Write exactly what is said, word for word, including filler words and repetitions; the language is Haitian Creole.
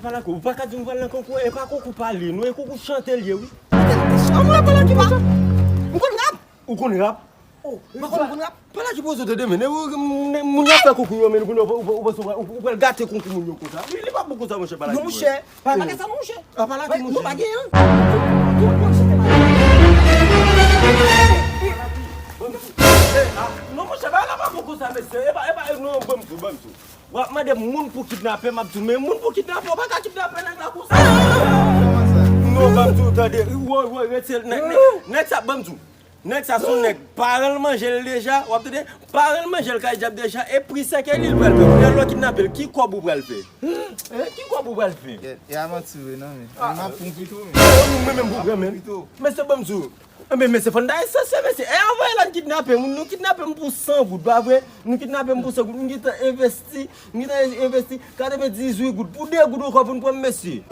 Pale ak ou, ou pa ka di m pral nan konkou, e pa konkou pale, non, e konkou chante l ye, wi. An mwen pale ak ou pa. M konn rap. Ou konn rap? Oh, m pa konn, konn rap. Pale ak ou poze tande, men, moun y ap fè konkou yo, men, ou, ou, ou, ou, ou pral gate konkou moun yo konsa. Li, li pa bon konsa, monchè, pale ak ou. Non, monchè, pa, pa gen sa, non, monchè. Ah, pale ak ou, monchè. Non, pa gen, hein. Eh, ah, non, monchè, bagay la pa bon konsa, mesye. E pa, e pa, non, ban m di w, ban m di w. W ap mande moun pou kidnape, m ap di w, men moun pou kidnape, w pa ka kidnape nèg la konsa. Non, ban m di w, tande, woy, woy, retire l, nèg, nèg, nèg sa, ban m di w. Nèg sa se yon nèg, paran l manje l deja, w ap tande, paran l manje l kay dyab deja, e pri sèkèy li l pral peye. Kounye a lè w kidnape l, ki kòb ou pral fè? Eh, ki kòb ou pral fè? Kèt, e avanti vre non, men. Ah. M ap pran pito, men. Mwen menm pou pran, men. Pito. Men se ban m di w. Enben, mesye, fò n ta esesye, mesye. E anvan la n kidnape moun, nou kidnape m pou san goud, pa vre? Nou kidnape m pou san goud, m gentan envesti, m gentan envesti katrevendizuit goud. Pou de goud ankò pou n pran m, mesye.